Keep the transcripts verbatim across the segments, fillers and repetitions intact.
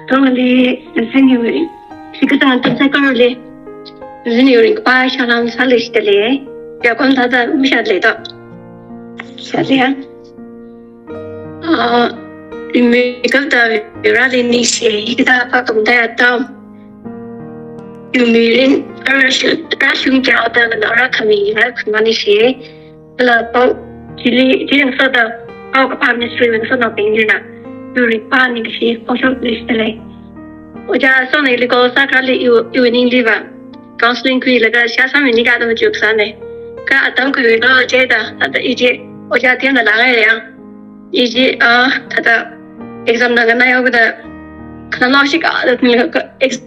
Tongli, zini uri. Shikatang tong saikorali. Zini uri kapa shalam sali shitali. Yakom thāda mishāli to. Shāli ya. Ah, imi kapta virali ningshi, hikathā pākhamataiya atam. Yu mirin, rāshung, rāshung kya ota kala rākhami, rākhami ningshi. Kala pao, chili, chili ngasoda, pao kapā ministry ngasoda pingina. Yuri pā ningshi, pao shok ningshi talei. Ojā song ne liko sākali yu, yu ningli va. Counseling khuilaga shāsāmi nika atam chuk sāne. Kha atam khuilo chida, thāda iji, ojā tiamna langai ya. Iji, ah, thāda exam na kanai yau da, khanao shikha da, ex-,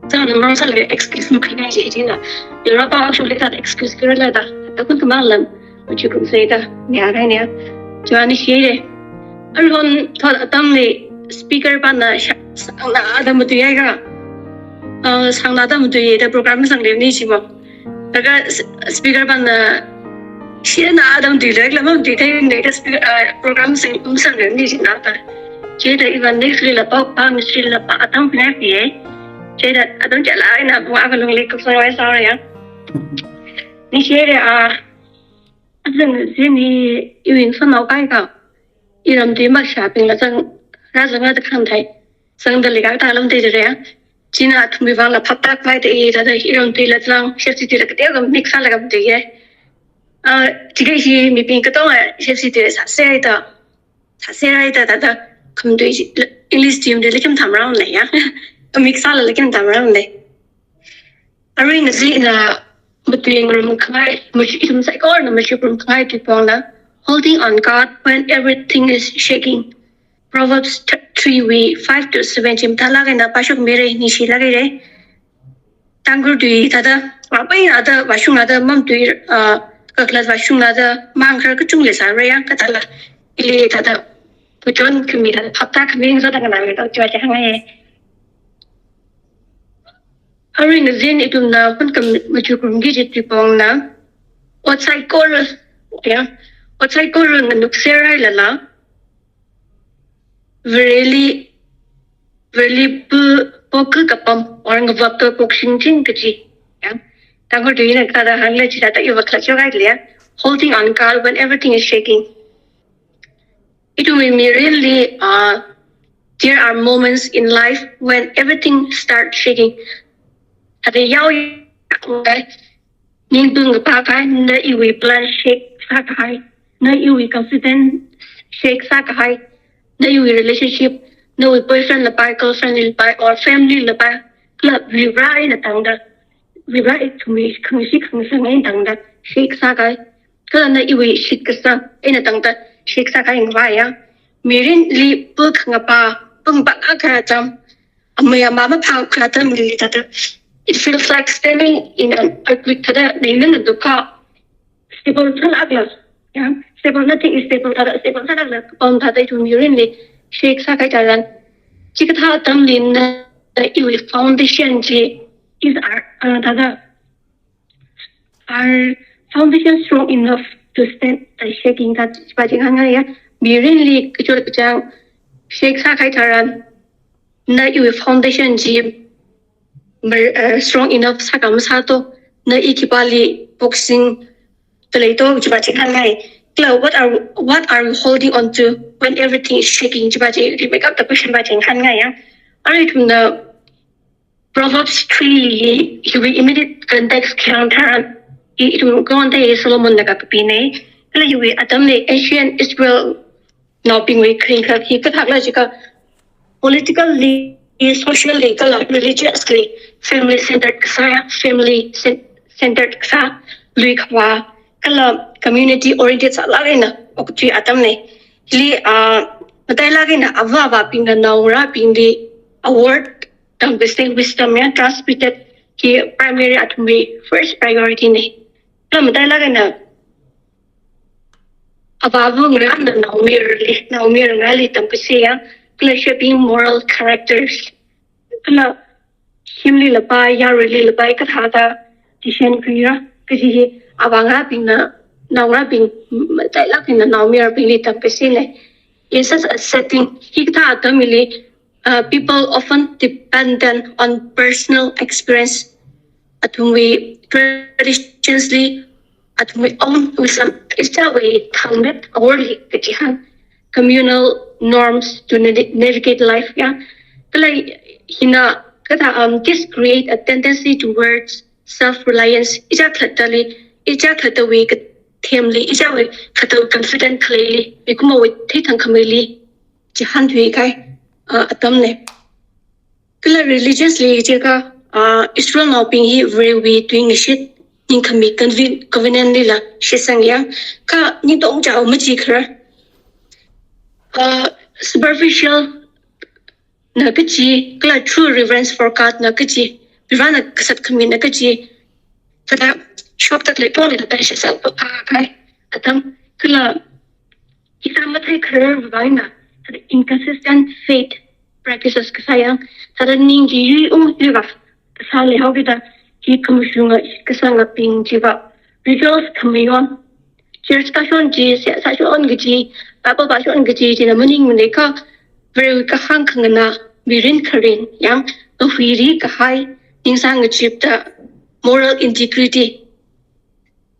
exam na marsa le excuse mu khuingai jina. Yura pao shok le thāda excuse khuirala da, thāda khun khamang lam. Machukum saida, nia rai nia. Chua ningshi le. Aruihon thot atamli speaker pana sha-, sangna atam matuiya ka. Ah, sangna atam matuiya da program sangli ningshi mo. Laga s-, speaker pana shina atam tuilala mamatuithei ne da speaker, ah, program sing, sangli ningshi na ta. Chida even next li la pao, pao ministry la pā atam khuingai piye. Chida atam chala ina bu akalungli kupsang wai sāra ya. Ningshi le, ah, azang zini iwui ngasotnao kaikha. Iram tui makashābingla zang, rāzanga da khanthei. Zangda lika ta lam te jire. China athumwui vangla phaptak vai te i thāda iram tuila zang, shepsi tuila kateokha mix sālaga matuiye. Ah, chikha hi mibing katonga shepsi tui sāsei da. Sāsei rai da, thāda khamatui English team de lekim tamram le ya. Mix sāla lekim tamram le. Arui ngazi ina matuingarum khangai, mashi ithum saikorana mashingarum khangai tuipongna, holding on God when everything is shaking. Proverbs th-, three wui five to seven chi mathālak eina pāshokmire, ningshilak haire. Tangkhul tui thāda, apai nada, vāshung nada, mamtui, ah, kakhalat vāshung nada, mangkhar kachungli sāra ya, kathāla, ili thāda, puchon khami thāda, phaptak khami ngasoda nganāmi to, chua chihāngai. Arui ngazin ithumna hunkam machukrumki kaji tuipongna, ot saikora, ya, ot saikora nganukser hailala, Vareli, Vareli pu, pokhu kapam, or ngavap to poksingching kaji, ya. Tangkhul tuina kathāda hāngla chithāda iva khalachok haile ya. Holding on God when everything is shaking. Ithumwui mirinli, uh, there are moments in life when everything starts shaking. Thāda yao, ningtung kapā kahai, na iwui plan shake sākahai, na iwui confidence shake sākahai, na iwui relationship, nawui boyfriend lapai, girlfriend lapai, or family lapai, kala Varivara eina tangda, Varivara ithumwui khangshi khangsang eina tangda shake sākahai. Kala na iwui shitkasang eina tangda shake sākahai ngavaiya. Mirinli puk ngapa, pung bak akha atam, amei ama maphākha atamli thāda, it feels like standing in an earthquake thāda, ningning dukha, stable sālakla, ya, stable, nothing is stable thāda, stable sālakla, pam thāda ithum mirinli shake sākahai tharan. Chikathā atamli na iwui foundation chi is our, uh, thāda, are foundation strong enough to stand the shaking that chipa ching hāngngaiya. Mirinli kachot kachāng shake sākahai tharan, na iwui foundation chi mer-, uh, strong enough sākha masāto, na i khipāli boxing talei to chipa ching hāngngai. Kala, what are, what are you holding on to when everything is shaking? Chipa chi rimekap ta question pa ching hāngngaiya. Arui ithumna Proverbs three li, hiwui immediate context khayang tharan, i, ithum khayon te Solomonna kakapine, kala hiwui atamli ancient Israelnaobingwui kharing kha hi kathākhala jiakha, politically, socially, kala religiously, family centered kasā, family cen-, centered kasā, lui khavā, kala community oriented sālak eina okthui atamne. Hili, ah, matailak eina avā avābingna naongarābingli award tamkasei, wisdom ya, transmitted hi primary athumwui first priority ne. Kala matailak eina avāva ngarāna naomayarali, naomayar ngarāli tamkasei ya, kala shaping moral characters. Kala shimli lapai, yaruili lapai, kathāda decision khuira, kaji hi avā ngarābingna, naongarābing, matailak eina naomayarbingli tamkasei ne. In such a setting, hikathā atam hili, uh, people often dependent on personal experience, athumwui traditions li, athumwui own wisdom, ichāwui thangmet aworli kachihān, communal norms to na-, navigate life, ya. Kala hina kathā, um, this create a tendency towards self-reliance, ichā khalattali, ichā khalattawui kathemli, ichāwui khalatta confident khaleili, mikumowui theithangkhameili chihānthuikai, uh, atamna. Kala religiously jiakha, uh, Israelnaobing hi Varewui tuingashit ningkhami conven-, covenant lila shitsangya, kha ningtong chao machi kharar. Uh, superficial na kachi, kala true reverence for God na kachi, Varena kasat khamina kachi, thāda shoktak leitongli thāda shitsang pa kai atam, kala hithā mathei kharar vaina, thāda inconsistent faith practices kasā yang, thāda ningli yui ung yuiva kasā leihaokida, hi khamashunga kasāngabing chiva, rituals khamayon, church kashon chi, seihā sāshon kaji, Bible pāshon kaji, china maningmana kha, Varewui kahāng khanganā, mirin kharing, yang, kahuili kahai, ningsāngachipta, moral integrity,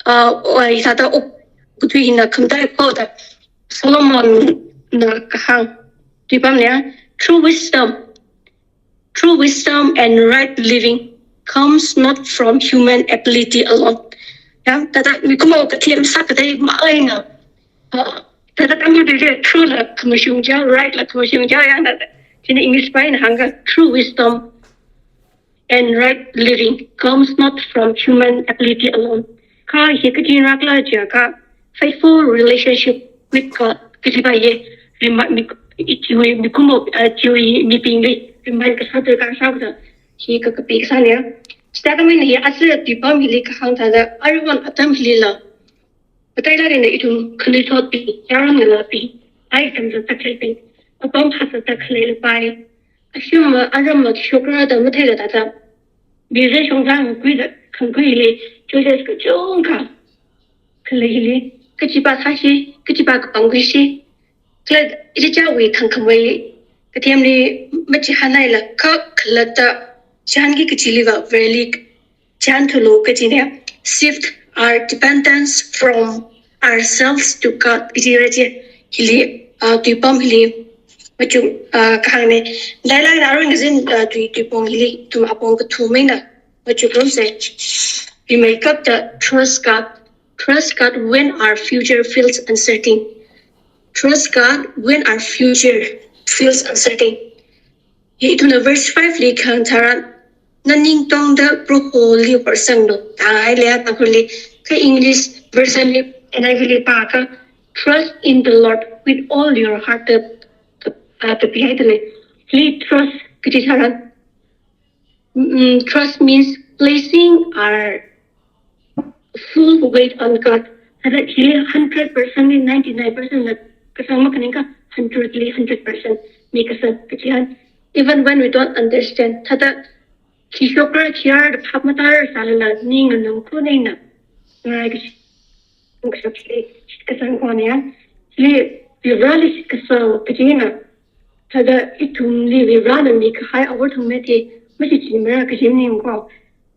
uh, oi, thāda ok, kuthui hina khamtai koda, Solomonna kahāng, tuipamna, true wisdom, true wisdom and right living comes not from human ability alone. Ya, thāda mikumo kathem sākatei maina. Uh, thāda tangda true la khamashung ja, right la khamashung ja, ya, thāda. China English paina hāngkha, true wisdom and right living comes not from human ability alone. Kha hi kachi rakla jiakha, faithful relationship with God, kajiva ye, rima-, mik-, i-, chiwui mikumo, uh, chiwui mibingli, remind kasā thāda kasā thāda, hi kakapi kasāna. Chithāda maina hi aja tuipam hili kahāng thāda, aruihon atam hilila, matailāk eina ithum khanuithotbing, yaron ngalābing, ai tamzatda khaleibing, apam phāzatda khalei lapai, ashimma aramma shokra da matheila thāda, bize shongzang kuida khangkuili, choices kachungkha khaleili, kachiva sāsi, kachiva kapangkhuisi, kala ichichāwui thangkhamei kathemli machihānhaila kha khalatta chihānki kachiliva Vareli chihānthulu kachina, shift our dependence from ourselves to God, ichira chi, hili, uh, tuipam hili machuk, uh, kahāngna. Dailāk eina aruihon kazin, uh, tui, tuipong hili, ithum apong kathum eina machukrumsa. Rimeikapta trust God. Trust God when our future feels uncertain. Trust God when our future feels uncertain. Hi ithumna verse five li kahāng tharan, na ningtongda Proholi horsanglu, da hānghai leiya Tangkhulli, kha English version li, N I V li pākha, trust in the Lord with all your heart, da, da, da, da hānghai dalei. Hili trust kachi tharan, mm, trust means placing our full weight on God. Thāda hili hundred percent li ninety-nine percent la kasang makhaningkha hundred li hundred percent mikasang kachihān. Even when we don't understand, thāda khi shokra khi ar da phap matārar sālala ning nganungkhuihaina. Ngarāi kashi, kasang shitkasang kone ya. Hili Vareli shitkasang kachina. Thāda ithumli Varena mikahai awor thangmet hi mashichinmara kaji maningko.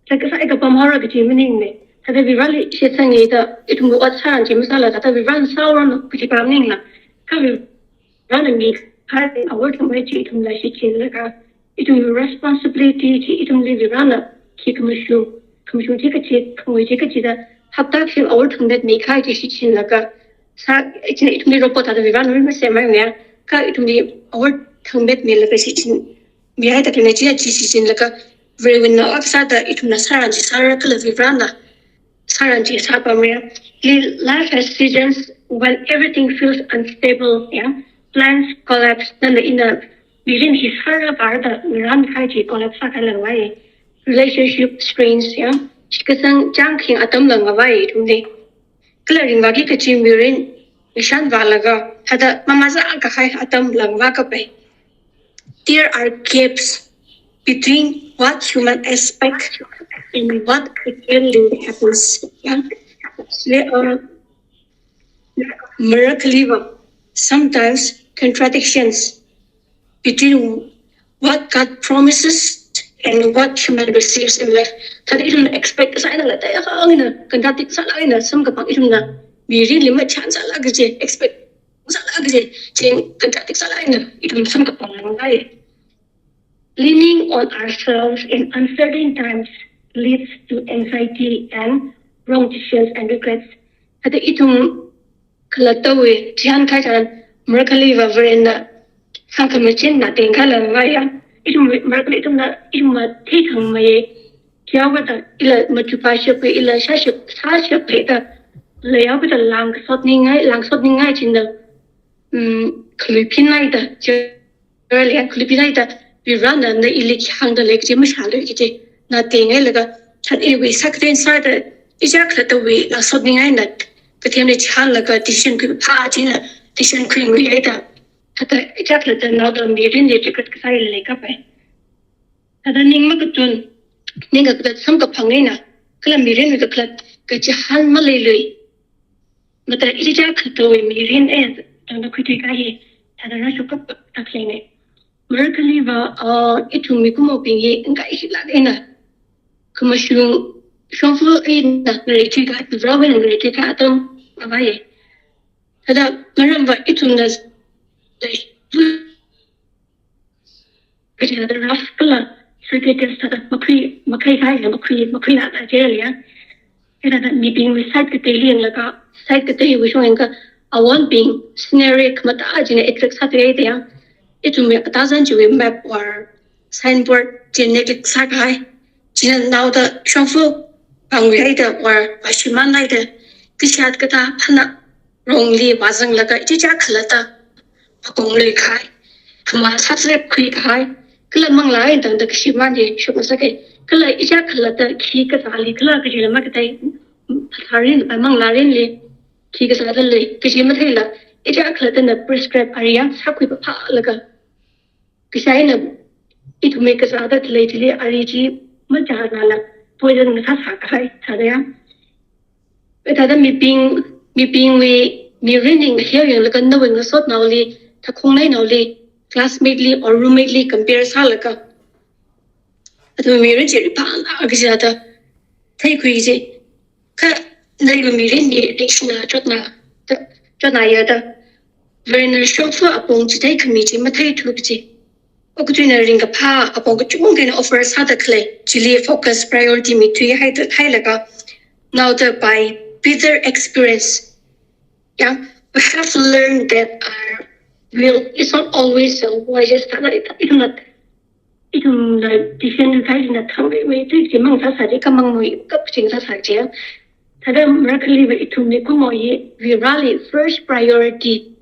Thāda kasā kapam haora kaji maningmana. Thāda Vareli shitsanga da ithumwui ot sāran chi masāla, thāda Varena sāhaoranu kaji pa maningla. Kha Varena mikahai awor thangmet chi ithumla shichinlaga, ithumwui responsibility chi ithumli Varena khi khamashung, khamashung chi kachi, khangui chi kachi da, hapta khi awor thangmet mikahai chi shichinlaga, sā, china ithumli roppo thāda Varena mi masemhaimana, kha ithumli awor thangmet milaga shichin mihaida khalei chi, chi shichinlaga, Varewui nao akha sāda ithumna sāran chi sāra kala Varena sāran chi sāpamra. Li-, life has seasons when everything feels unstable, ya. Plans collapse, nana ina mirin hi sāra vāda mirin kahai chi collapse sākahai langvai. Relationship strains, ya. Shitkasang chāngkhing atam langvai ithumli. Kala ringvāki kachi mirin ngashan vālaga, thāda mamazā kahai atam langvā kapai. There are gaps between what human expect and what actually happens. Ya. There are miracle, sometimes contradictions between what God promises and what human receives in life. Thāda ithumna expect sāhailala, taya hāngna, contradict sālāk eina samkaphang ithumna, mirinli machān sālāk kaji, expect sālāk kaji, chieina contradict sālāk eina ithum samkaphang ngai. Leaning on ourselves in uncertain times leads to anxiety and wrong decisions and regrets. Thāda ithum khalattawui chihān kahai tharan, marakhaliva Varena sākhamachin na tengkhala ngaiya. Ithum marakhali ithumna, ithumva theithang maye. Kayākha da ila matupa shapwe, ila shashap, sashap pheda. Layākha da lang sotningai, lang sotningai china, um, khalui phinlaida, Vareli khalui phinlaida, Varena na ili khi hāngda lei kaji mashālui kaji, na tengngailaga, chan iwui sākatei sāda, ichā khalattawui langsotningai na, kathemli chihānlaga decision khuiphā china, decision khuingaida. Thāda ichā khalatta naoda mirinli regret kasā leikapai. Thāda ning makatun, ning kakhalat samkaphang eina, kala mirinwui kakhalat kachihān maleilui. Mata ichā khalattawui mirin eina tangda khuithuikahai, thāda rāshok kaptak leine. Marakhaliva, uh, ithum mikumobing hi ngahānkahailāk eina, khamashung shongfa eina ngareithuikahai, Varewui ngareithuikahai atam ngavaiye. Thāda maramva ithumna kaji thāda rough kala circuitous thāda makhui, makhui kahai, makhui, makhuinā kaji leiya. Thāda mibingwui side kateili yanglaga, side kateiwui shong yangakha, awonbing scenario khamatā china attract sāthuihaida ya. Ithumwui atazan chiwui map or signboard chi neglect sākahai. China naoda shongfa pangwui haida or vāshimānhaida, kashāt katā phana wrongli vāzanglaga ichichā khalatta phākong luikahai, khamā sāsep khuikahai, kala manglā eina tangda kashimān hi shokngasakei, kala ichā khalatta khi kazāli kala kajila makatei, phasarin, manglārinli khi kazāda lei kaji matheila, ichā khalattana prescribe ari ya sākhui phāphālaga, kashai eina ithumwui kazāda khalei chili ari chi machānala poison ngasāsā kahai, thāda ya. Thāda mibing, mibingwui, mirinli ngaheo yanglaga nawui ngasotnaoli, thakhongnainaoli, classmate li or roommate li compare sālaga, athum mirin chi riphāna kaji thāda theikhui kaji. Kha nawui mirinli leishina chotna, ta, chotna ya da. Varena shongfa apong chitheikhami chi matheithu kaji. Okathuina ringkaphā apong kachungkha eina offer sāda khalei chili focus, priority mithuihaida, hailaga, naoda by bitter experience, ya, we have learned that our will is not always the wisest. Thāda ithum, ithumna, ithumna decision khaina thangwui, wui tui chi mang sāsā chi, khamang mui kap ching sāsā chi. Thāda marakhaliva ithum mikumo hi Vareli first priority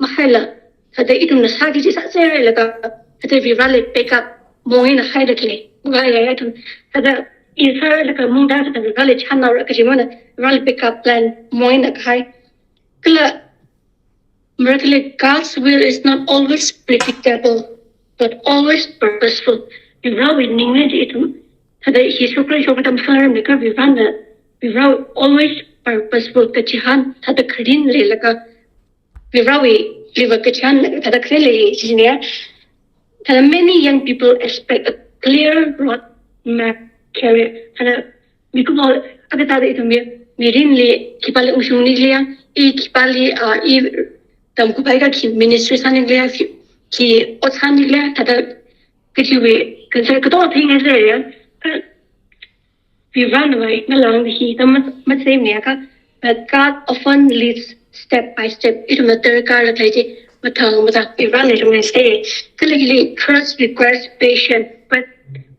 mahaila, thāda ithumna sāki kaji sāserhailaga, thāda Vareli backup mong eina haida khalei, ngayā ya ithum. Thāda i sālaga mungda thāda Vareli chānhaora kaji mana, Vareli backup plan mong eina kahai. Kala marakhali, God's will is not always predictable, but always purposeful. Varewui ningli chi ithum, thāda hi shokra shokra tam sāngarumlaga Varena, Vare always purposeful kachihān, thāda kharin leilaga, Varewui liva kachihān thāda kharin lei chine ya. Thāda many young people expect a clear road map career. Thāda mikumo akha thāda ithum mi, mirinli khipāli ungshungni leiya, i khipāli, ah, i tamkhuiphai akha khi ministry sāni leiya, khi, khi ot sāni leiya, thāda kajiwui concern katonga theingaisera ya. Kha Varena ngalāng hi thāda ma, masemni akha, but God often leads step by step. Ithumna darkar khalei chi mathang mathang Varena ithumli sei. Kala hili trust requires patience, but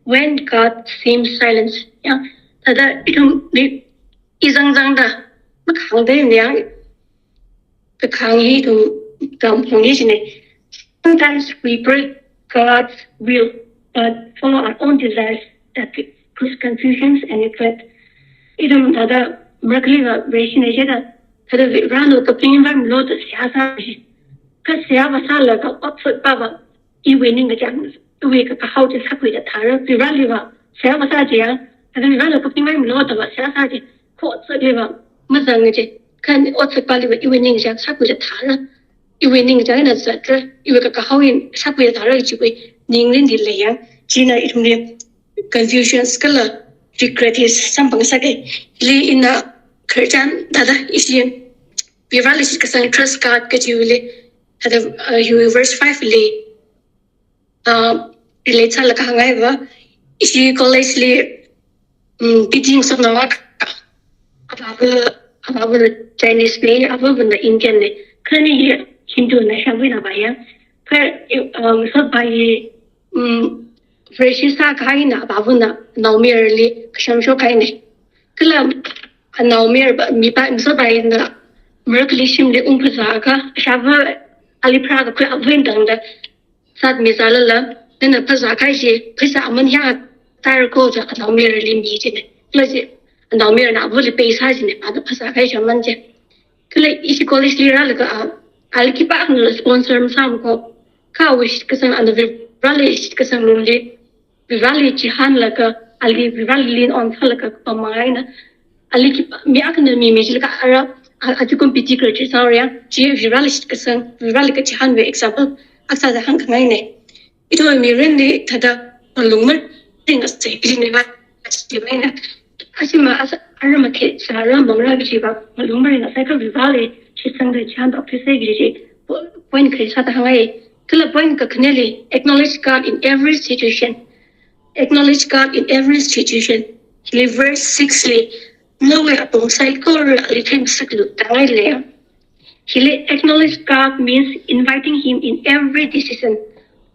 when God seems silence, ya, thāda ithum mi, i zangzangda makhāngda ya, kakhāng hi ithum tamphung hi chine. Sometimes we break God's will, but follow our own desires that cause confusions and regret. Ithum thāda marakhaliva Vareshi ne jeda, thāda Varena kaping vāmilu da seihā sā chi. Kha seihā vāsālaga ot sāpava, iwui ningkachāng, iwui kakahao chi sākhuida thāra, Vareliva seihā vāsā chiya, thāda Varena kaping vāmilu da va seihā sā chi, kho ot sāliva mazang chi, kha ot sāpaliva iwui ningkachāng sākhuida thāra, iwui ningkachāng eina zatra, iwui kakahao eina sākhuida thāra chiwui ningrin di leiya. China ithumli confusions kala regret hi samphangsāka. Hili ina khararchan thāda ishi Vareli shitkasang trust card kajiwuili, thāda, uh, hiwui verse five li, uh, relate sālaga hāngngaiva, ishi college li, um, P T Ngasotnaowui akha, avāva, avāvana Chinese na, avāvana Indian na, khani hi Hindu na, shavana vaya. Kha, um, Ngasotbhai, um, Vareshi sākahaina, avāvana anaomayarali kashamshok kahaina. Kala anaomayarva, mipā, Ngasotbhaina marakhali shimli ungphazā akha, ashava ali pharākakhui avā eina tangda, sat mizālala, nana phazā kahai chi, pheisā aman hiyāng tara ko jiakha anaomayarali mi jina. Kala chi, anaomayarna avāli pheisā jina, ana phazā kahai chi aman chi. Kala ishi college li rālaga, a, ali khipākhana sponsor masāmako. Kha awui shitkasang ana Vareli shitkasang lungli, Vareli chihānlaga, ali Vareli lean on sālaga kapam mangaina. Ali khipā, mi akhana mi mi jilaga ara, a, ajikum P T graduate sāhaora ya, chi Vareli shitkasang, Vareli kachihānwui example akha sāda hāngkhangaina. Ithum mirinli thāda malung maringasai, P T na va, chi maina. Ashi ma, asa, ara makhe, sāra mangra kajiva, malung maringasai kha Vareli shitsangda chihān tokthusai kaji chi, po-, point kharei sāda hāngngai. Kala point kakhaneli, acknowledge God in every situation. Acknowledge God in every situation. Hili verse six li, nawui apong saikorali theingasaklu da hāngngai leiya. Hili acknowledge God means inviting Him in every decision,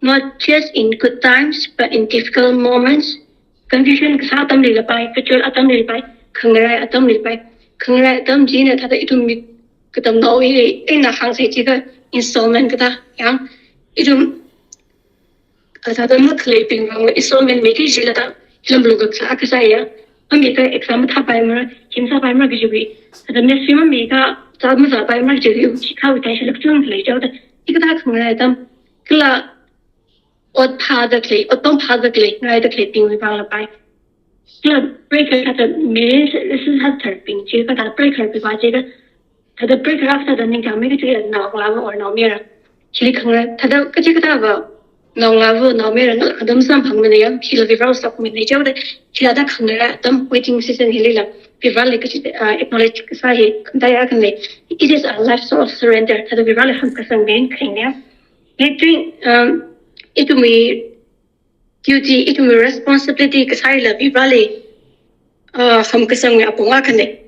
not just in good times, but in difficult moments. Confusion kasā atamli lapai, kachot atamli lapai, khangarai atamli lapai. Khangarai atam china thāda ithum mi katamnao hi, eina hāngsai jiakha installment kathā ya. Ithum a, thāda makhaleibing vang installment miki jilada, hilam lungkak sā kasā ya. Mami ka exam mathāpaimara, him sāpaimara kajiwui. Thāda message mami ka, zā mazāpaimara kajiwui, chi kha utai shilak chung lei jao da. Hikathā khangarai atam, kala ot phāda khalei, ot tong phāda khalei, ngaida khaleibingwui vang lapai. Kala breaker thāda mirin sisitharbing chi, kathā breaker bing va jiakha, thāda breaker akha thāda ningchāngmei kaji naongalāva or naomayara. Chili khangarai, thāda kachikathāva naongalāva, naomayara ngalāngda masamphangmana ya, hila Vareli sākmina jao da, hila thāda khangarai atam waiting season hilila, Vareli kachi, ah, acknowledge kasā hi, khangateiya khanei. It is a lifestyle of surrender, thāda Vareli hamkasang mirin khaina. Ithum, um, ithumwui duty, ithumwui responsibility kasāla Vareli, uh, hamkasangwui apong akhana.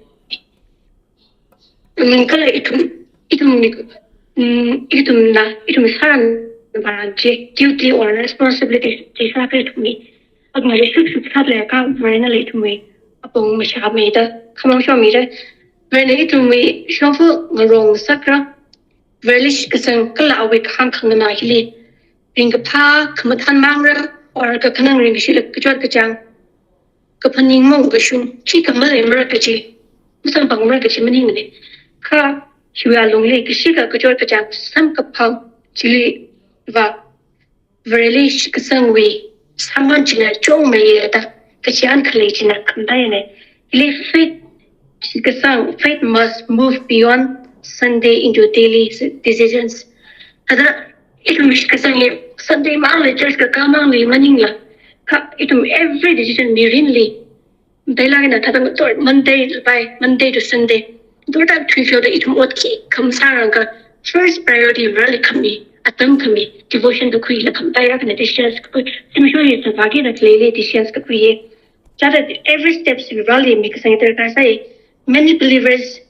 Um, kala ithum, ithum, um, ithumna, ithum sāran varan chi, duty or responsibility chi sākha ithumwui. Akha ngari shuk shuk sāda leiakha, Varena ithumwui apong mashāmida, khamong shomida. Varena ithumwui shongfa ngarongsakra. Vareli shitkasang kala awui kahāng khanganā hili, ringkaphā, khamathān mangra, or kakhanang ringkashila kachot kachāng, kaphaning maungkashung, chi khamaleimara kaji, masamphangra kaji maningmana. Kha, hiwui alungli, kashika kachot kachāng, samkaphang, chili va, Vareli shitkasangwui, sāngaron china chungmeiya da, kachihān khalei china khangateina. Hili faith shitkasang, faith must move beyond Sunday into daily decisions. Thāda, ithum shitkasang hi Sunday mangli church kakā mangli maningla, kha ithum every decision mirinli, Dailang eina thāda ngathor Monday lapai, Monday to Sunday. Ngathor thāda thuishoda ithum ot khikha masārangakha first priority Vareli khami, atam khami, devotion kakhuila khangateiya khanei decisions kakhui. Zimiksho hi sāvāki da khaleili decisions kakhui hi. Chithāda every steps Vareli mikasang darkar sai. Many believers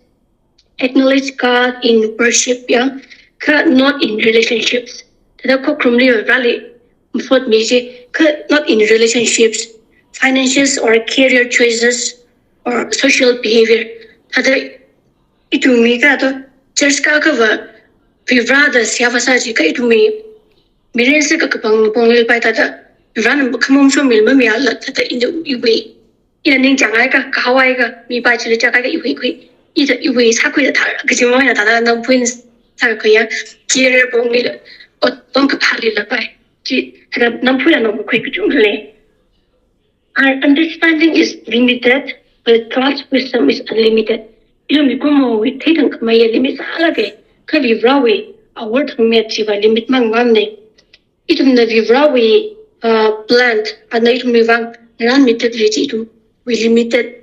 acknowledge God in worship, ya, kha not in relationships. Thāda khokharumli Vareli mafot mi chi, kha not in relationships, finances or career choices or social behavior. Thāda ithumwui kato, church kakā va, Vare da seihā vāsā jiakha ithumwui mirin sākakapang pongli pai thāda, Varena khamong shomila mamiala thāda ina iwui. Ina ningchānghaiakha, kahao haiakha, mipā chili chākahaiakha iwui khui. Ina iwui sākhuida thāra, kaji mangna thāda namphuina sākhuiya, career pongli la, ot tong kaphāli lapai. Chi, thāda namphuina nong khui kachungkha lei. Our understanding is limited, but God's wisdom is unlimited. Ithum mikumowui theithangkhamei limit sālāka, kha Varewui awor thangmet chiva limit mang maningmana. ithumna Varivarawui, uh, plan, ana ithumwui vang ngarānmida khalei chi ithumwui limited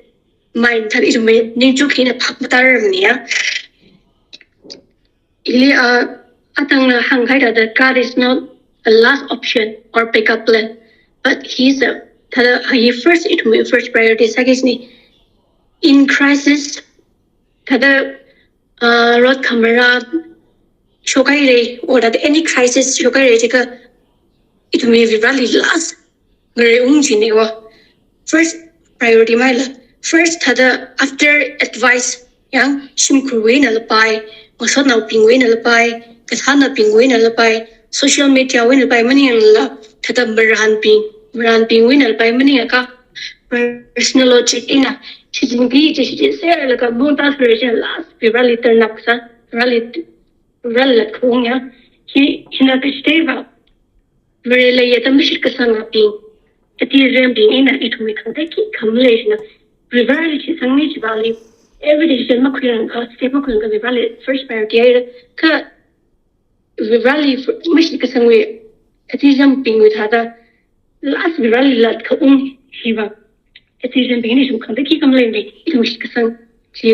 mind thāda ithumwui ningchuk hina phak matārar mani ya. Ili, uh, atangna hāngkahai thāda, God is not a last option or backup plan, but He is a, thāda, He first, ithumwui first priority sāki kajina. In crisis, thāda, uh, rot khamara shokhaira, or thāda any crisis shokhaira jiakha, ithumwui Varivarali last ngareiung jina wa. First priority maila. First thāda after advice, yang shimkhurwui eina lapai, ngasotnaobingwui eina lapai, kathānabingwui eina lapai, social media wui eina lapai maningla, thāda marānbing, marānbingwui eina lapai maningakha, personal logic eina shichinki, chi shichinserlaga mungta sure chi last Varivarali turn up sā, Varivarali, Varivarali latkhaung ya. Hi, hina kachitheiva, Vareli yata mashitkasangabing, athishurnaobing eina ithumwui khangatei khikha malei shina, Varivarali shitsangmi chivali, every decision makhuirangakha, step makhuirangakha Varivarali first priority haira, kha Varivarali fir-, mashitkasangwui, athishurnaobingwui thāda, last Varivarali latkhaung hiva, athishurnaobing eina ithum khangatei khikha malei, ithum mashitkasang chi,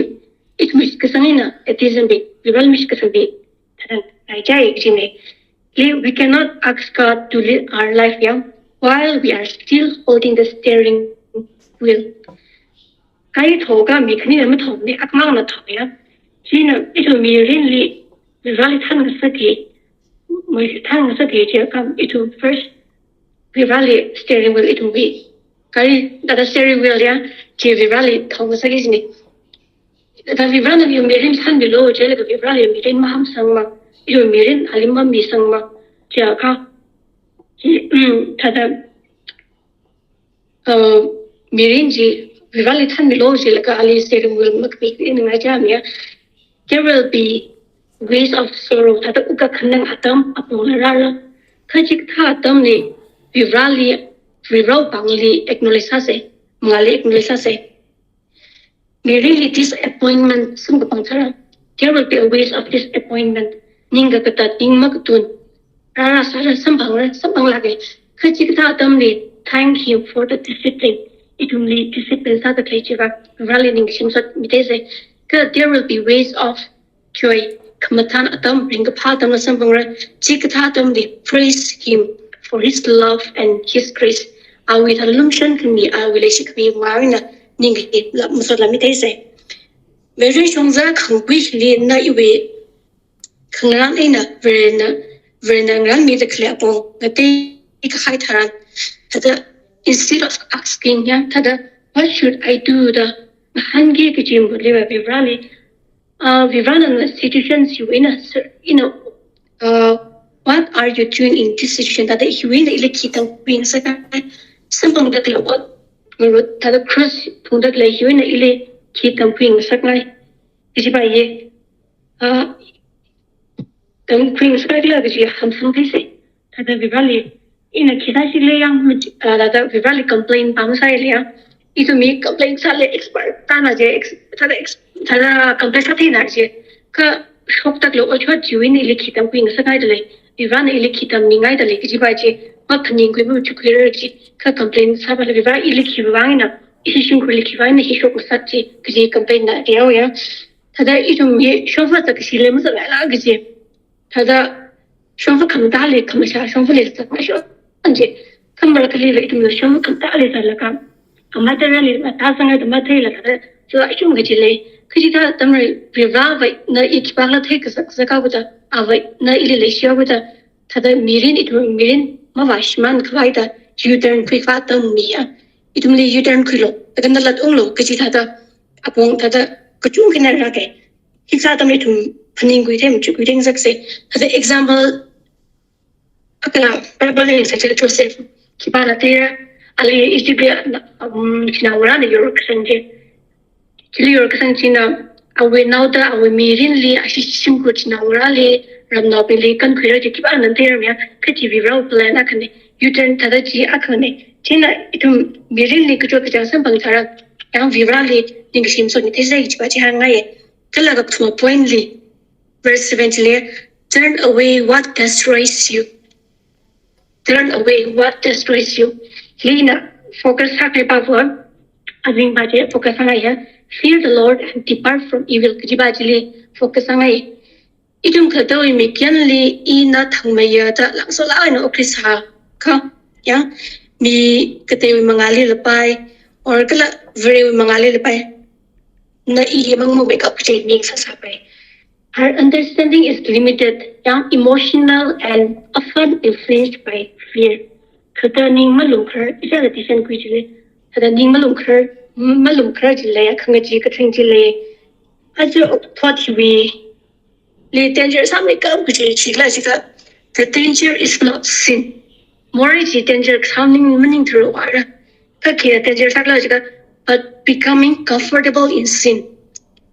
ithum mashitkasang eina athishurnaobing, Varivarali mashitkasangbing, thāda ngaichai kajina. Li, we cannot ask God to lead our life, ya, while we are still holding the steering wheel. Gari thokha mi khanina mathomana, akhamangna thomana ya. China ithum mirinli, Varivarali thānngasakki, mi thānngasakki jiakha ithum first Varivarali steering wheel ithumwui, gari thāda steering wheel ya, chi Varivarali thānngasakki kajina. Thāda Varivarana ithum mirin thānmilu jilaga Varivarali mirin mahamsangma, ithum mirin alim mamisangma, jiakha, hi, mm, thāda, uh, mirin chi Varivarali thānmilu jilaga ali steering wheel makmi eina ngaichāmi ya. There will be ways of sorrow, thāda wukkhanang atam, apongla rāra. Kha chikathā atamli Varivarali, Varivarawui pāngli acknowledge sāsa, mangāli acknowledge sāsa. Mirinli disappointment samkaphang sāra. There will be a ways of disappointment. Ning kakatatbing makatun, rāra sāra samphangra, samphanglāka. Kha chikathā atamli thank Him for the discipline. Ithumli discipline sāda khalei chiva, Varivarali ningshi masotmitheisa. Kha there will be ways of joy, khamathān atam, ringkaphā atamla samphangra. Chikathā atamli praise Him for His love and His grace. Awui thāda lumashan khami, awui leishikhami vang eina ningkahi la masotla mitheisa. Vareshongza khangakhui hili na iwui khangarān eina Varena, Varena ngarānmida khalei apong ngateikahai tharan, thāda instead of asking, ya, thāda, "What should I do?" da ngahānki kaji mahutliva Varivarali, uh, Varivarana situation hiwui eina, sir, you know, uh, "What are you doing in this situation?" thāda hiwui eina ili khi tamkhuingasakngai, samphangda khalei ot ngarut, thāda cross phungda khalei hiwui eina ili khi tamkhuingasakngai. Kajiva ye, uh, tamkhuingasakngaila kaji hamsangtheisa. Thāda Varivarali, ina khi sāsi le yang, ah, thāda Varivarali complain pāng sāile ya. Ithumwui complain sāle expert tāna je, ex-, thāda ex-, thāda complain sātheina je. Kha shokda khalei otshot chiwui eina ili khi tamkhuingasakngaidalei, Varivarana ili khi tammingaidalei kajiva je, maphaningkhui machukhuirar je. Kha complain sāvale Varivara ili khiwui vang eina, ishi shimkhurli khiwui vang eina hi shokngasak je, kaji complain na reo ya. Thāda ithumwui shongfa zakkashi le mazangngaila kaji. Thāda shongfa khamatāli, khamashā shongfali zakngai shong je. Kha marākhaliva ithumna shongfa khamatāli zalaga, khamatārali mathāsangda matheila thāda, so achum kaji lei. Kachikathā atamli Varivarawui na i khipākhala theikasak sākhavai da, awui na ili leishiakhavai da, thāda mirin, ithum mirin mavāshimānkhavai da U-turn khuikhavai atam miya. Ithumli U-turn khuilu, thāda nalatunglu kaji thāda apong thāda kachungkhana rāka. Hikathā atamli ithum phaningkhui thei, machukkhui theingasaksa. Thāda example, akha Bible li sāchila Joseph khipāna theira, ali Egypt li, um, chinaongarāna yorkasang je. Chili yorkasang china, awui naoda, awui mirinli, ashi shimkhur chinaongarāli, ramnaobingli kankhuira je khipāna theira miya, kha chi Varivarawui plan akhana, U-turn thāda chi akhana. China ithum mirinli kachot kachāng samphang tharan, yang Varivarali ningkashi masotmitheisa kajiva chi hāngngaiya. Kala kathuma point li, verse seven chili, "Turn away what destroys you." turn away what destroys you. Hina focus sākahai pava, azingva chi focus sāngaiya. Fear the Lord and depart from evil kajiva chili focus sāngai. Ithum khalatawui mikyanli ina thangmeiya da langsola eina okkhuisā kha, ya, mi kateiwui mangāli lapai, or kala Varewui mangāli lapai, na i mangmo makeup chi ning sāsāpai. Our understanding is limited, ya, emotional and often influenced by fear. Khalatawui ning malungkhar, ithāda decision khui chili, khalatawui ning malungkhar, malungkhar chili, khangachee kathring chili, aja thought hiwui li danger sāmeikap kaji chila jiakha, the danger is not sin. Morei chi danger kasā maning, maningthuwa ra. Kha khi danger sākhala jiakha, but becoming comfortable in sin.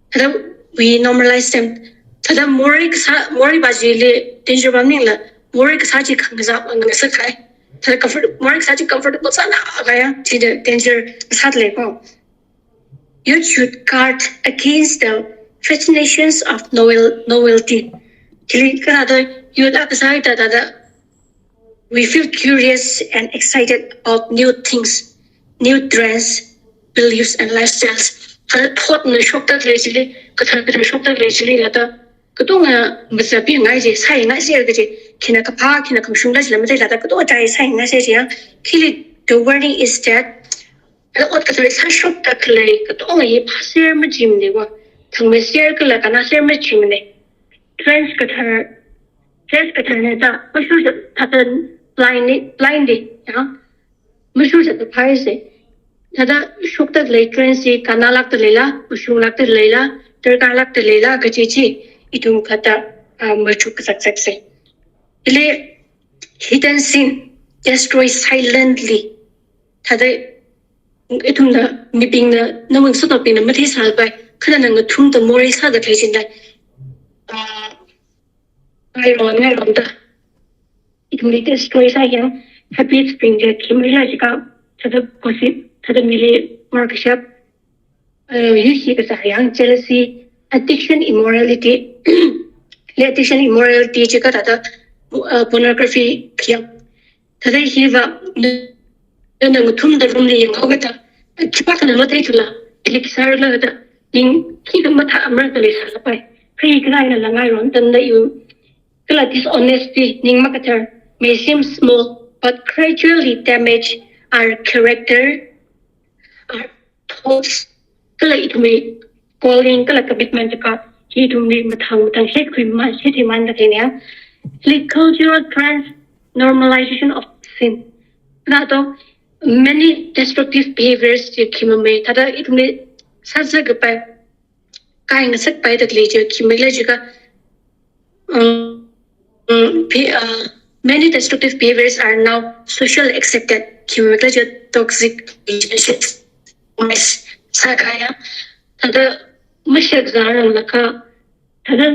Thāda we normalize them. Thāda morei kasā, moreiva chili danger va maningla, morei kasā chi khangazā ngasakahai. Thāda comfort, morei kasā chi comfortable sānakahai ya, chida danger sāda lei ko. You should guard against the fascinations of novel, novelty. Chili kha thāda youth akha sāhaida thāda, we feel curious and excited about new things, new trends, beliefs and lifestyles. Thāda thought na shokda lei chili, kathar kathar shokda lei chili thāda, katonga mazapi ngai chi, sāngai chi kaji, khina kaphā, khina khamashung da chila mathei thāda, katonga chai sāngai chi ya. Chili, the warning is that, ot kathar sāshokda khalei katonga hi phāser majimane wa, thangmeiser kala kannāser majimane. Trends kathar, trends kathar na da, mashurda thāda blindly, blindly, ya, mashurda phāhaise. Thāda shokda khalei trends hi kannālākda leila, mashunglākda leila, darkārlākda leila kaji chi, ithum khalatawui, ah, machuk kazak zakse. Chili, hidden sin destroys silently. Thāda ithumna, mibingna, nawui ngasotnaobingna matheisāpai, kha nana ngathumda morei sāda khalei china, ah, ngairon, ngaironda ithumli destroy sāya. Habits bing chi khi maila jiakha, thāda gossip, thāda mili morkashap, uh, yushi kasā ya, jealousy, addiction, immorality. Chili addiction, immorality jiakha thāda, uh, pornography khayang. Thāda hiva, na, na ngathumda room li yanghaoakha thāda, khipākhana matheithuakha, chili khi sālākha thāda, ning khikha mathāmara da leisāpai. Khi kala eina ngairon tamda yu, kala dishonesty, ning makathar, may seem small, but gradually damage our character, our thoughts, kala ithumwui calling, kala commitment jiakha, hi ithumli mathang mathang shekhui ma, shethei manda khaleiya. Like cultural trends, normalization of sin. Na to, many destructive behaviors chi khi mamei, thāda ithumli sāzā kapai, kai ngasakpai da khalei chi khi maila jiakha, um, um, be-, uh, many destructive behaviors are now social accepted. Khi maila jiakha toxic relationships rise sākahaiya. Thāda mashakzāranglakha, thāda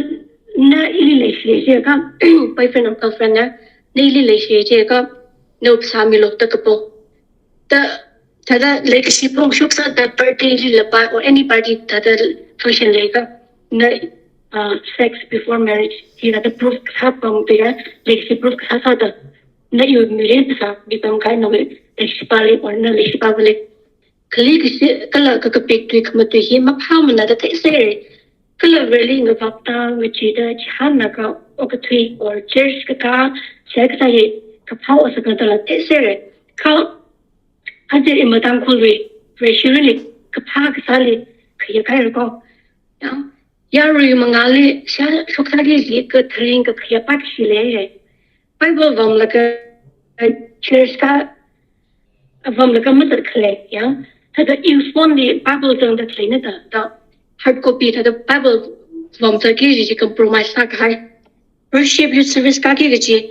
na ili leishi jiakha, boyfriend or girlfriend na, na ili leishi jiakha, na upsā milu da kapo. Thāda, thāda leikashi phongshok sāda party li lapai or any party thāda function leiakha, na, uh, sex before marriage, hi thāda proof kasā pam tiya, leikashi proof kasā sāda, na iwui mirin kasā, bipam kahai nawui leishipāli or na leishipāvali. Kali kashi, kala kakapik tui khamatui hi maphāmana da theisāre. Kala rally ngavapta, ngacheeda, chihānlaga okathui or church kakā, chai kasā hi kaphā osaka dala theisāre. Kha, aja ima Tangkhulwui, Vareshiwuili, kaphā kasāli, khayākhaira ko. Ya, yarui mangāli, shā, shoksāki ji katharing kakhayā pākashi leire. Bible vamlaga, church kā, vamlaga mazatkhalei, ya. Thāda earphone li Bible zangda khaleina da, da hard copy thāda Bible vamzatki kaji chi compromise sākahai. Worship youth service kāki kaji,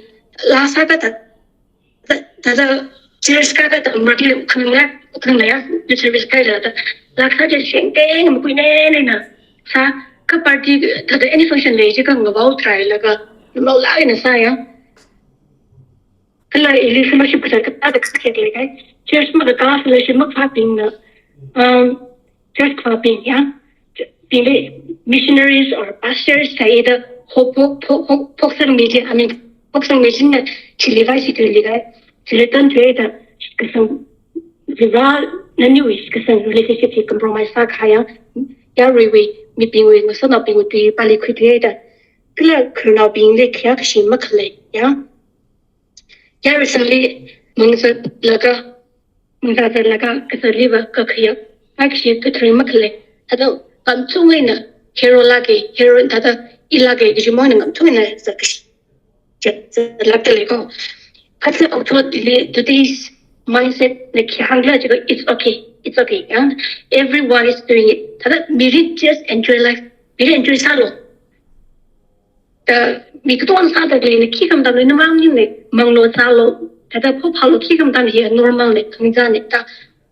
laa sākata, thāda, thāda church kākata, markli khanglak, khanglaya, youth service kāla da, laa sāda shengkeng makuinei nei na. Sā, kha party, thāda any function lei jiakha ngavao try laga, ngavaolāk eina sāya. Kala ili fellowship kasā kathāda kasā kayākha leikahai. Church makakā fellowship makafābingna, um, church kafābing, ya. Bingli missionaries or pastors sāida ho phok, phok, phok, phoksangmi chi, I mean, phoksangmi china chili vai situli vai, chili tan tuida kasang, Varena niwui kasang relationship hi compromise sākahai ya, yaruiwui, mibingwui, ngasotnaobingwui tui pali khuituida, kala khararnaobingli khayā kashi makhalei ya. Yaruisangli mangzatlaga, mangzatlaga kazatliva kakhayā, akshi katharing makhalei. Thāda ngamchung eina hero lāka, hero thāda i lāka kaji mong eina ngamchung eina zatkashi, zatlākda leiko. Kha okathuili today's mindset na khi hāngla jiakha, it's okay, it's okay ya. Everyone is doing it. Thāda mirin just enjoy life. Mirin enjoy sālu. Da mi katonga sāda leina khikha matamli na mangningna, manglu zālu, thāda phophālu, khikha matam hi normal na, khangachāna da.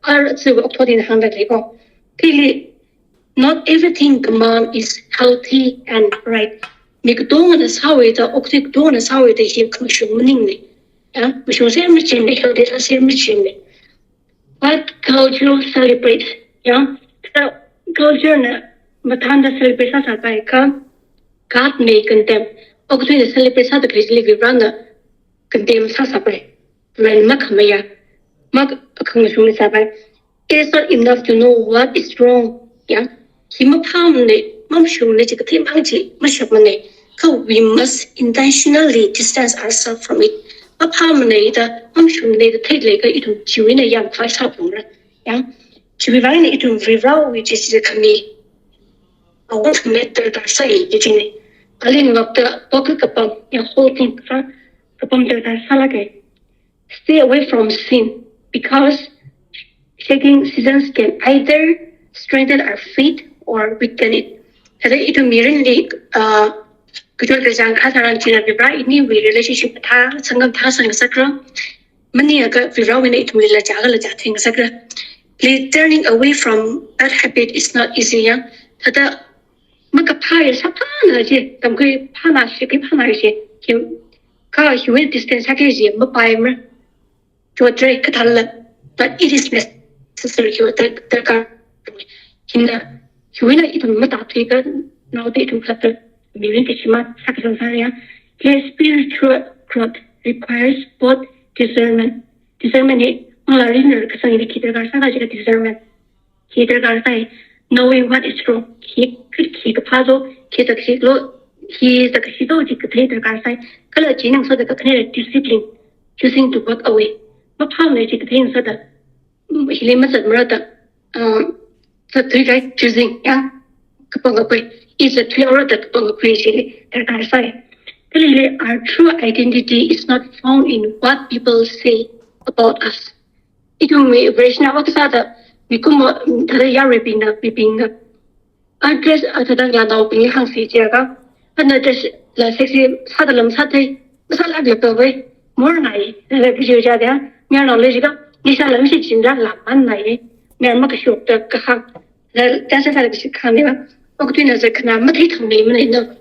Ar si okathuili hāngda leiko. Kili, not everything command is healthy and right. Mi katongana sāhaoda, okathui katongana sāhaoda hi khamashung maningna. Ya, mashungser machimna, healthy sāser machimna. What culture celebrates? Ya, ka culture na mathāda celebrate sāsāpai kha, God may condemn. Okathuina celebrate sāda khalei chili Varena condemn sāsāpai. Ren makhamayā, mak khamashung sāpai. It's not enough to know what is wrong. Ya, hi maphāmana, mamashungna chi kathei mang chi mashapmana. Kha we must intentionally distance ourselves from it. Maphāmana da, mamashungna da theilakha ithum chiwui eina yamkhavai sāphalungra. Ya, chiwui vang eina ithum Varewui chi chi khami, awui khami darkar sāi kajina. Kali ngapta, pocket kapam, ya, whole thing, ha, kapam darkar sālāka. Stay away from sin, because shaking seasons can either strengthen our faith or weaken it. Thāda ithum mirinli, uh, kachot kachāng kasā tharan china Vare iniwui relationship thā, sanggam thā sangngasakra. Maningakha Varewui eina ithumli lachā kala chā theingasakra. Please, turning away from bad habit is not easy ya. Thāda makaphā ya sāphāna chi, tamkhui phāna shi, khi phāna shi, khi, kha hiwui distance sāki chi mapaimara. Chotra kathāla, but it is necessary, hiwui dar-, darkar. Hina, hiwui eina ithum matāthuikha, naoda ithum khalatta mirin kashima sākasang sāya. Kha spiritual growth requires both discernment. Discernment hi, manglā rinna kasang hili khi darkar sāka jiakha discernment. Khi darkar sāi, knowing what is wrong. Khi, khi, khi kaphā to, khi zakshilo, khi zakshito chi kathei darkar sāi. Kala chieina ngasoda kakhanera discipline, choosing to walk away. Maphāmana chi kathei ngasoda, mm, hili mazatmara da, um, zatthuikahai choosing ya, kapangkakhui. I zatthuihaora da kapangkakhui chili darkar sāi. Kala hili, our true identity is not found in what people say about us. Ithumwui Vareshina ot sāda, mikumo, thāda yaruibingna, mibingna, a dress, a thāda ngalānaobingli hāngsi jiakha, ana dress la sexy sāda lam sāthei, masālāklākva, mornai, thāda video chāda, mayarnaoli jiakha, nisha lam shi chinda lam mannai, mayar makashokta kahāng, thāda, thāda sāda kashi kahāngna, okathuina zakhana matheithangmeimana.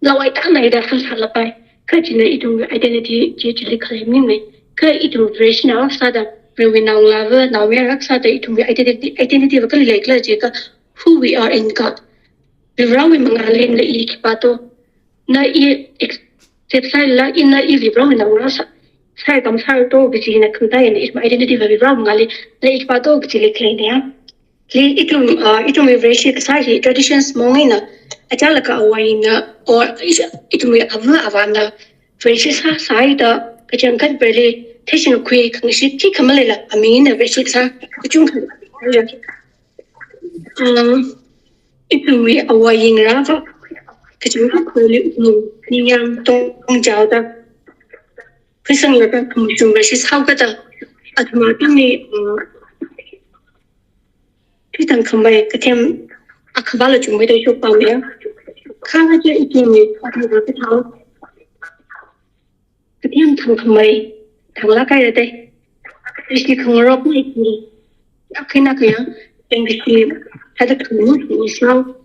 Lawai tānai da hāngsālapai. Kha china ithumwui identity chi chili khalei maningmei. Kha ithum Vareshina ot sāda, Varewui naongalāva, naomayara sāda ithumwui identity, identity va kali leikhala jiakha, who we are in God. Varewui mangāli na i khipā to, na i accept sālala, i na i Varewui naongalā sā, sāya kam sāra to kajina khamtā eina ithum identity va Varewui mangāli na i khipā to kajili khaleina ya. Kha ithum, uh, ithumwui Vareshi kasā hi traditions mong eina, achālakha avā eina, or ithumwui ava avāna Vareshi sā, sāhaida, kachangkhat Vareli theishingkhui khangashit khikha maleila, aming eina Vareshi kasā kachungkha. Um, ithumwui avā yingrava, kachangkhat Vareli, um, ningyāng tong, tongjaoda, khuisanglaga khamashung Vareshi sāhaokada, athum athumli, uh, Kritang khamei, kathem akhavāla chungmeida shokpamya. Kha ngacha ithumwui, athumva kathao, kathem thang khamei, thanglāk haira dei. Ishi khangarokna ithumli. Akhina kaya, tengkishi, hada khamu, isao.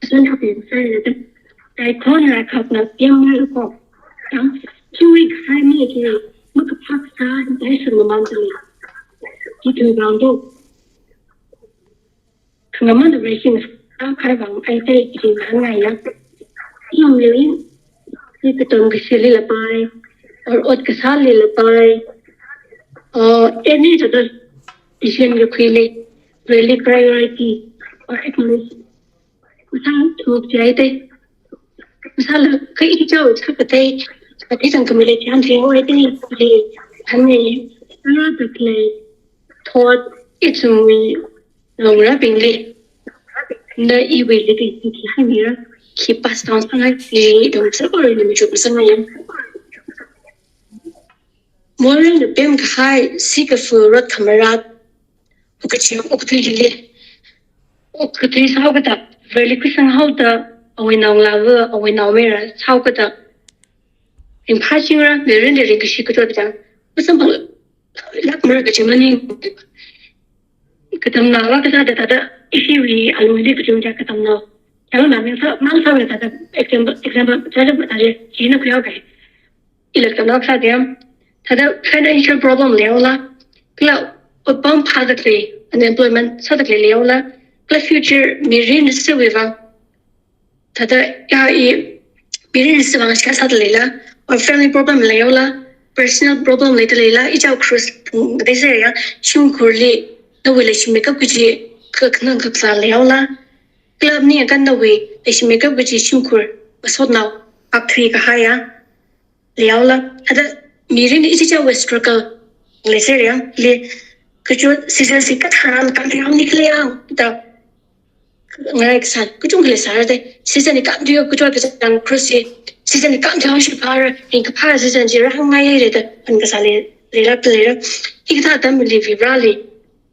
Asan hapin sai dei. Dai khon rai khapna, piang rai ko. Yang, chui khai mi ki, makaphak sa, dai sun mamang kali. Ki tui bang do. Khangaman Vareshi sākahai vang ai tai ki ngai ya. Yong liu yin. Ni katonga kashili lapai. or ot kasāli lapai, or any sort of decision kakhuili, really priority or acknowledge. Masā thuk jai te. Masāla kai i chao cha katei, katei zangkhamei lei chang jing oi te, le, hāngngai, ara daklei, thought, ithumwui, naongarābingli. Na iwuili ki, ki hāngmira, ki pass down sāngai, ki dong sa kore ni mi chup sāngai yang. Morei na pem kahai, sikafu rot kamarat, okathui, okathui hili. Okathui sāhaokada, really khuisanghaoda, awui naongalāva, awui naomayara sāhaokada. Ringphāchingra, mirinli ringkashi kachot chang. Masamphang, lak mara kachi maning. Katamnaova kasāda thāda, ishiwui alungli kachungkha katamnao. Chang na ming sā, mang sāva thāda, example, example, thāda, thāda, china khuihaokai. Ila katamnao kasā diam. Thāda financial problem leihaola. Kala otpam phāda khalei, unemployment sāda khalei leihaola. Kala future mirin siwui vang. Thāda ya i mirin siwui vang seihā sāda leila. Or family problem leihaola. Personal problem leida leila. I chao Christ phung katei sāya. Shimkhurli. Nawui leishimeikap kaji. Kakhanang kakazā leihaola. Kala maningakha nawui leishimeikap kaji shimkhur. Masotnao. Akthui kahaiya. Leihaola, thāda mirin ichichawui struggle leisāya, le, kachot season si kathāna kamthuihaonikhala ya, da, ngai kasā, kachungkha leisāra da, season ni kamthuihao kachot kasā tang cross si, season ni kamthuihao shiphāra, ringkaphā season si rāhāngngai le da, pan kasā le, leilak leira. Hikathā atamli Varivarāli,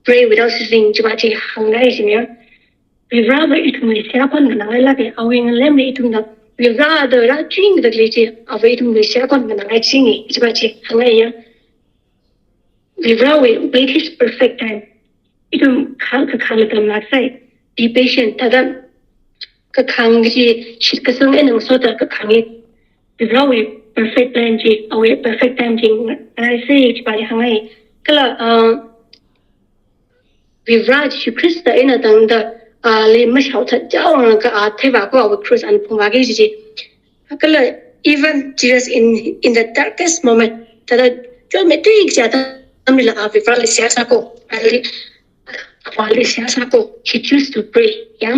pray without ceasing, chiva chi hāngngai siniya. Varivarāva ithumli seihā khon nganāngailāka, awui ngalemli ithumna Varivarāda rāchingda khalei chi, ava ithumli seihā khon nganāngai chingi, chiva chi hāngngaiya. Varivarāwui wait his perfect time. Ithum khang, kakhang atam lāksai, be patient, thāda kakhang chi shitkasang eina ngasoda kakhangi. Varivarāwui perfect plan chi, awui perfect time chi nganāngaisai, chiva chi hāngngai. Kala, uh, Varivarā Jishu Khrista eina tangda, ali mashaothat chaowuivang kha a theivā ko awui cross ana phungvāki kaji chi. Kala even Jesus in, in the darkest moment, thāda chotmeithui kaji atamlila a Varivarāli seihā sāko, ali, ali seihā sāko, he choose to pray, ya.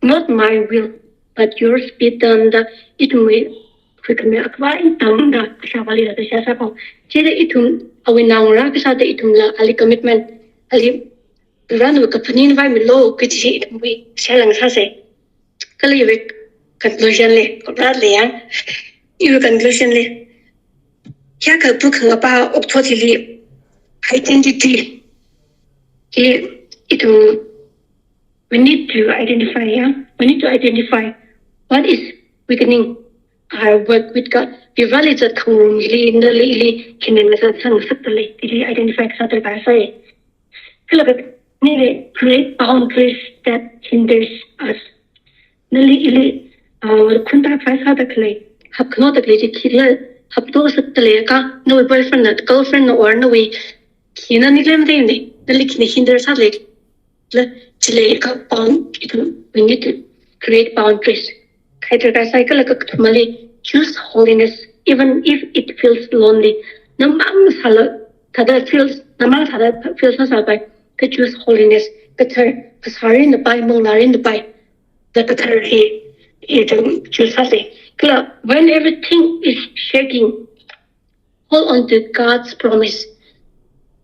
Not my will, but yours be done da ithumwui khuikhami akhavai tangda Kashāvāli da seihā sāko. Chida ithum awui naongarā kasāda ithumla ali commitment, ali Varivarāna kaphaning vaimilu kaji ithumwui seihā lāngsāsai. Kala iwui conclusion li, khuirāli ya. Iwui conclusion li. Hiyākha pukhangapa okathui hili identity hi ithum, we need to identify, ya. We need to identify what is weakening our work with God. Varivarāli zatkhangarum hili, nali ili, khina ngasāsang sakta lei, ili identify kasā darkar sai. Kala khanili create boundaries that hinders us. Nali ili, uh, khunta khavai sāda khalei, hapkhanoda khalei chi khila hapto sakta leiakha, nawui boyfriend na, girlfriend na, or nawui khina ni lem dei ni, nali khina hinder sāda lei. La, chili ka bound, ithum, we need to create boundaries. Kha darkar sai. Kala kakathumali, choose holiness, even if it feels lonely. Namang sāla, thāda feels, namang thāda feels sāsāpai, kha choose holiness, kathar, phasā rinnapai, manglā rinnapai, da kathar hi, ithum choose sāsai. Kala, when everything is shaking, hold on to God's promise.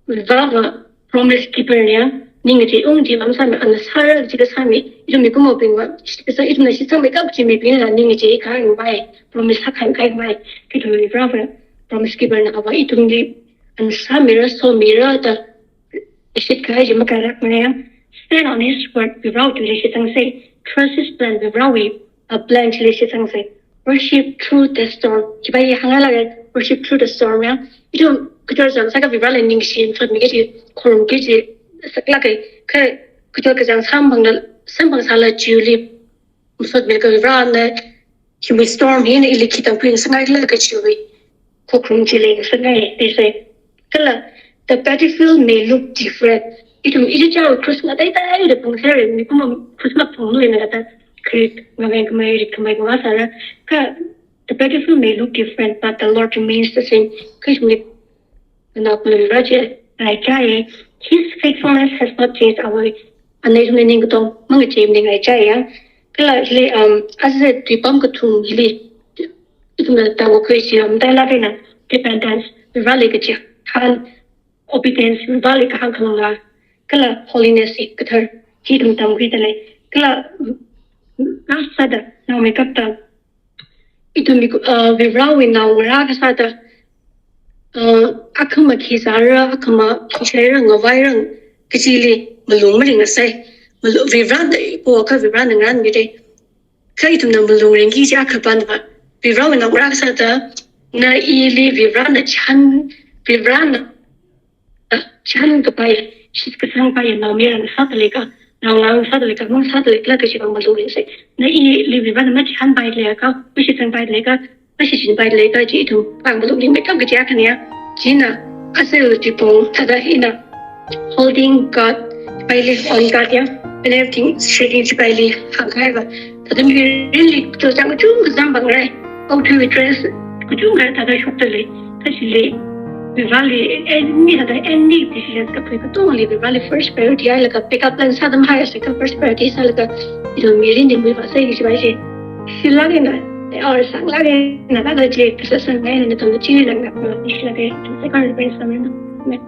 Varivarāva promise keeper niya, ning kaji ung chi masāmi, ana sāra kaji kasāmi, ithum mikumobingva, kasā ithumna shitsangmeikap kaji mibingla ning kaji kahai ngai, promise sākahai ngai, kha ithum Varivarāva promise keeper na, ava ithumli ana sāmira, somira da, shitkahai chi makharak maya. Stand on his word, Varivarāwui tui shitsangsei. Trust his plan, Varivarāwui, uh, plan chili shitsangsei. Worship through the storm. Chiva hi hāngngai lāka, worship through the storm ya. Ithum kachot kachāng sākha Varivarāli ningshi, masotmi kaji, khorumki kaji saklāka. Kha kachot kachāng samphangla, samphang sāla chiwuili masotmilakha Varivarāna, hiwui storm hina ili khi tangkhuingasakngaikhala kajiwui khokharum chili ngasangngai, they say. Kala, the battlefield may look different. Ithum ichichawui cross ngateiteida phungsāra, mikumo cross maphungluina kathā, krit ngaveng khamei, rit khamei khavā sāra. Kha The battle may look different, but the Lord remains the same. Kha ithumli nganākhami Vare chi rāchai. His faithfulness has not changed. Awui, ana ithumli ningkatong mangachei maning rāchai ya. Kala hili, um, aja tui pamkathum hili ithumna tākhui chi, um, dai lāk eina dependence, Vareli kachihān, obedience, Vareli kahāng khanganā, kala holiness hi kathar hi ithum tamkhuida lei. Kala, mm, ngasāda naomeikapta ithum mi, uh, Varewui naongarā kasāda, uh, akhama khi sāra, akhama khi shaira, ngavaira kachili malung maringngasai. Malu-, Varena ipo kha Varena ngarānmira. Kha ithumna malung ringki kaji akha pāna va. Varewui naongarā kasāda, na ili Varena chihān, Varena chihānkapai, shitkasangpai naomayara sāda leika, naongalā sāda leika, mang sāda leila kaji vang malung ringsai. Na ili Varena machihānpaida leiakha, mashitsangpaida leika, mashichinpaida leika kaji ithum vang malung ringmeikap kaji akhana ya. China, aja tui pong thāda hina, holding God, believe on God ya, and everything shaking chipaili hāngkahai va. Thāda mirinli kachot kachungkha zangphalungra. Okathuiwui dress kachungkha thāda shokda lei. Kha chili, Vareli, any thāda, any decisions kaphui katongli Vareli first priority hailaga, backup plan sāda mahaisa kha first priority sālaga, ithum mirinli muivāsei kajiva chi. Shilāk eina, or sanglāk eina, thāda chi kasāsangngai eina nathumli chili langna, shilāk eina, second praise. Amen.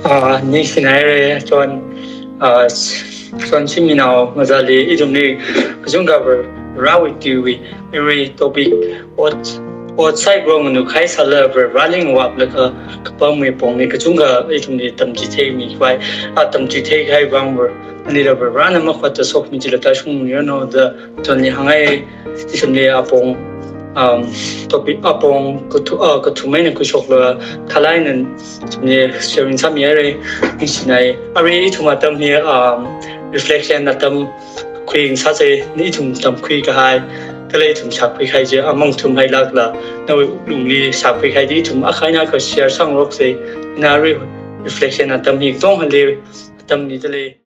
Ah, ningshinaira, John, ah, John Siminao ngazali, ithumli kachungkha Varewui tuiwui, iwui topic, ot, ot saikorali nganukhai sāla Vareli ngavaplaga kapamwui pongli kachungkha ithumli tamchitheimi khavai, ah, tamchitheikahai vang Vare, anila Varena makhot da sokmi chila tāshungmi ranu da Johnli hāngngai, ithumli apong, um, topic apong kathu-, uh, kathum eina khuishokla khalei eina ithumli sharing sāmihaira, ningshinai. Arui ithum atam hi, um, reflection atam khuisāsei, ithum tamkhuikahai, kala ithum shākhuikahai chi amang thum hailākla, nawui wuklungli shākhuikahai chi ithum akha eina akha share sāngaroksei, ina arui reflection atam hi katongali, atamli dalei.